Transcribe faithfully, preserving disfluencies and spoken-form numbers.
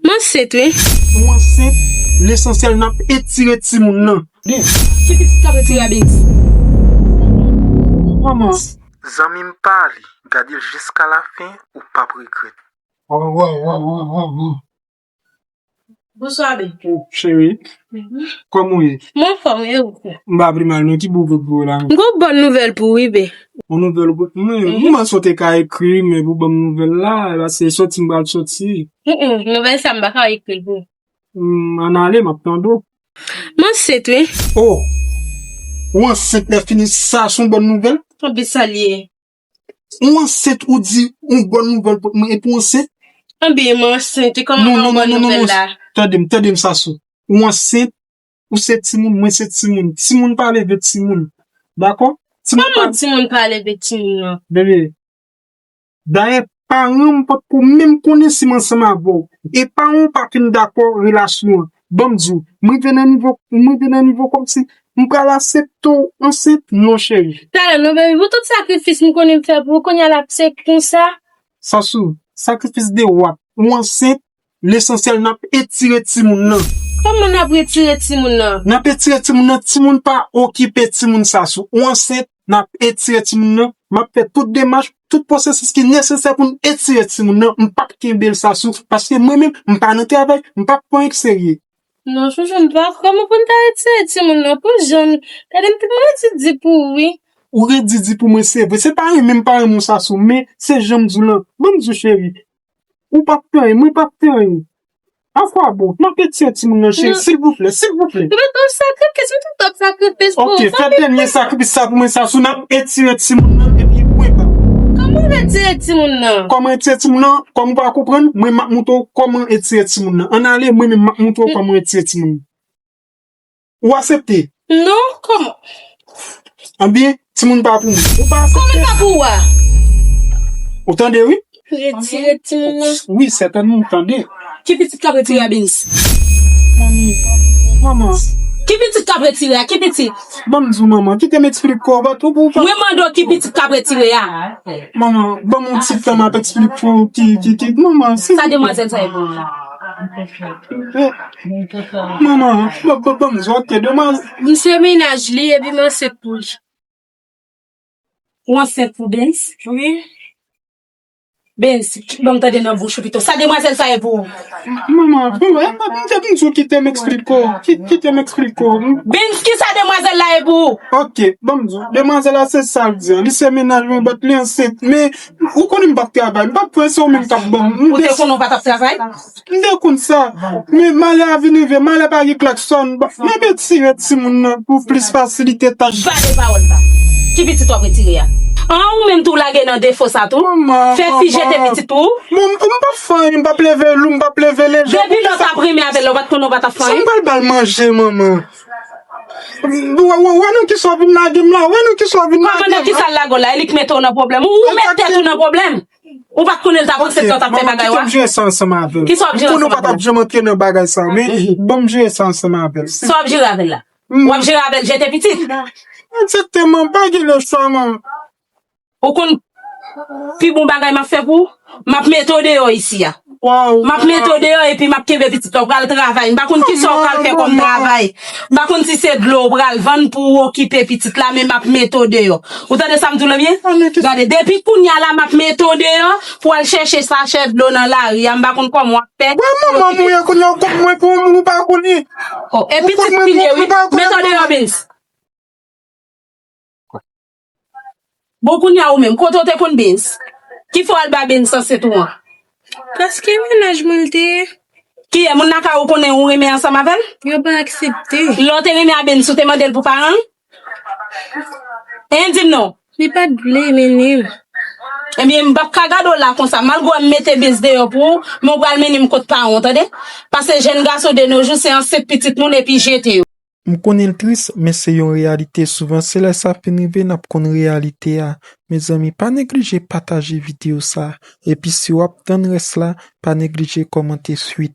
M ansent, wi. Ou ansent, lesansyèl n ap etire timoun nan. Ki pitit k ap etire a, Bens? Manman. Zanmi m pa li, gade l jiska lafen, ou p ap regrèt. Bonswa, Bens. Oh, cheri. Kòman w ye? M anfòm, e ou? M pa pi mal, non, ki bò w vle pou la? M gon bòn nouvèl pou ou, wi, Bens. Yon nouvèl ou, mwen, mwen, mwen sot te ka ekri, men pou ban m nouvèl la, e ba se soti m pral soti. Mm, mm, nouvèl sa m pa ka ekri l pou ou. Mm, ann ale, m ap tande w. M ansent, wi. Oh! Ou ansent lè fini, sa se yon bòn nouvèl? Anben sa l ye. Ou ansent, ou di yon bòn nouvèl pou mwen, epi w ansent? Anben, mwen ansent, e kòman yon bòn nouvèl la? Tande m, tande m, Sasou. Ou ansent, ou se timoun, mwen se timoun. Timoun pa leve timoun. Dakò? Timoun pa... Kòman timoun pa leve timoun nan? Bebe, dayè, paran m potko menm konnen si m ansanm avè w. E paran w pa fin dakò relasyon an. Ban m di w, m rive nan nivo, m rive nan nivo kòmsi m pral aksepte w ansent, non, cheri. Talè, non, baby, pou tout sakrifis m konnen m fè pou ou, kounye a l ap se konsa? Sasou, sakrifis de wap. Ou ansent, lesansyèl n ap etire timoun nan. Kòman n ap retire timoun nan? N ap etire timoun nan, timoun pa okipe timoun, Sasou. Ou ansent, n ap etire timoun nan. M ap fè tout demach, tout pwosesis ki nesesè pou n etire timoun nan. M p ap kenbe l, Sasou, paske mwen menm, m pa nan travay, m p ap pran ekserye. Non, chouchou, m pa kòman pou n ta retire timoun nan pou Jan. Gade m te mwen redi di pou ou, wi. Ou redi di pou mwen, se vre. Se pa renmen m pa renmen w, Sasou, men se jan m di w lan. Ban m di w, cheri. Ou p ap fè anyen, mwen p ap fè anyen. Akwabon, n ap retire timoun nan, cheri, silvouplè, silvouplè. Ou mete yon sakrifis, m tout ap sakrifis pou ou. Ok, fè dènye sakrifis sa pou mwen, Sasou, n ap etire timoun nan, epi pwen ba. Kòman retire timoun nan? Kòman etire timoun nan? Kòm ou pa konprann, mwen m ap montre w kòman etire timoun nan. Ann ale, mwen menm m ap montre w kòman etire timoun nan. Ou aksepte? Non, kòman? Anbyen, timoun pa pou mwen. Ou pa aksepte? Kòman pa pou ou a? Ou tande, wi? Retire timoun nan. Wi, sètènman, ou tande. Ki pitit k ap retire a, Bens? Manmi, manman. Ki pitit k ap retire a? Ki pitit? Ban m di w, manman, kite m eksplike w, bat ou pou... Mwen mande w ki pitit k ap retire a. Manman, ban m yon ti tan, m ap eksplike w ki, ki, ki, manman, si... Sa demwazèl sa ye pou ou? Eh, manman, ban, ban, ban m di w, ok, demwazèl. M se mennaj li, epi m ansent pou li. Ou ansent pou Bens? Wi. Bens, ban m tande nan bouch ou pito. Sa demwazèl sa ye pou ou? Manman, bon, eh, m te di w kite m eksplike w. Ki-, kite m eksplike w. Bens, ki sa demwazèl la ye pou ou? Ok, ban m di w. Demwazèl la se sa l di an. Li se mennaj mwen, but li ansent. Men, ou konnen m p ap travay. M p ap pran, se ou menm k ap ban m. Ou te konnen w pa t ap travay? M te konn sa. Men malè a vin rive, malè pa gen klaksòn. Bon, men retire timoun nan pou plis fasilite tach. Vale pawòl sa. Ki pitit w ap retire a? An, ou menm tou lage nan defo sa tou. Fè fi jete pitit ou. Bon, m p ap fè anyen, m p ap leve lou, m p ap leve leje. Depi lè w t ap renmen avè l, ou pa t konnen w pa t ap fè anyen? Sa m pral ba l manje, manman? Wè, wè, wè nan kisa w vin lage m la, wè nan kisa w vin lage m la. Kòman nan kisa l lage w la? E li k mete w nan pwoblèm. Ou, ou met tèt ou nan pwoblèm. Ou pa t konnen l t ap aksepte w t ap fè bagay ou a? Kisa w ap jere sa ansanm avè l? Kisa w ap jere ansanm avè l? Ou konnen w pa t ap janm antre nan bagay sa, men ban m jere sa ansanm avè l. Sa w ap jere avè l la? W ap jere avè l jete pitit? Egzakteman, pa gen lechwa, manman. Ou konn pi bon bagay m ap fè pou ou? M ap mete w deyò isi a. M ap mete w deyò epi m ap kenbe pitit la. Ou pral travay. M pa konn kisa w pral fè kòm travay. M pa konn si se dlo w pral vann pou w okipe pitit la, men m ap mete w deyò. Ou tande sa m di w lan byen? Gade, depi kounye a la, m ap mete w deyò pou w al chèche sachè dlo nan lari a. M pa konn kòman w ap fè. Wè manman m, ou ye kounye a, ou kont mwen pou yon moun ou pa konnen. Oh, e pitit li ye, wi. Mete w deyò, Bens. Bon, kounye a ou menm, kote w te konn Bens? Ki fè w al ba Bens ansent ou an? Paske mennaj mwen l te ye. Kiyè, moun lakay ou konnen ou renmen ansanm avè l? Yo pa aksepte. Lè w te renmen a Bens, ou te mande l pou paran l? Hein, di m non. Li pa t vle mennen m. Ebyen, m p ap ka gade w la konsa. Malgre m mete Bens deyò pou ou, men w pral mennen m kot paran w, tande? Paske jèn gason de nos jours, se ansent pitit moun epi jete yo. M konnen l tris, men se yon reyalite. Souvan, se lè sa fin rive, n ap konn reyalite a. Mezanmi, pa neglije pataje videyo sa a. Epi, si w ap tann rès la, pa neglije kòmante swit.